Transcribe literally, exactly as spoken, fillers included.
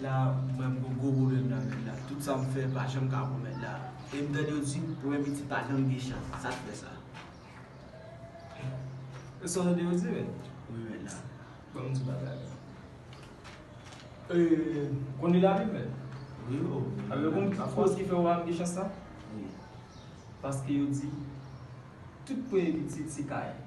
La, mwen, m gon gwo pwoblèm la, mèt la. Tout sa m fè, pa janm ka pwomèt la. E m tande yo di, premye pitit pa janm gen chans. Sa k fè sa? E sa w tande yo di, mèt? Wi, mèt la. Ban m di w bagay la. E, konn li lavi, mèt? Wi, o. A, mwen konn ki koz ki fè w pa gen chans la? Wi. Paske yo di, tout premye pitit se Kayen.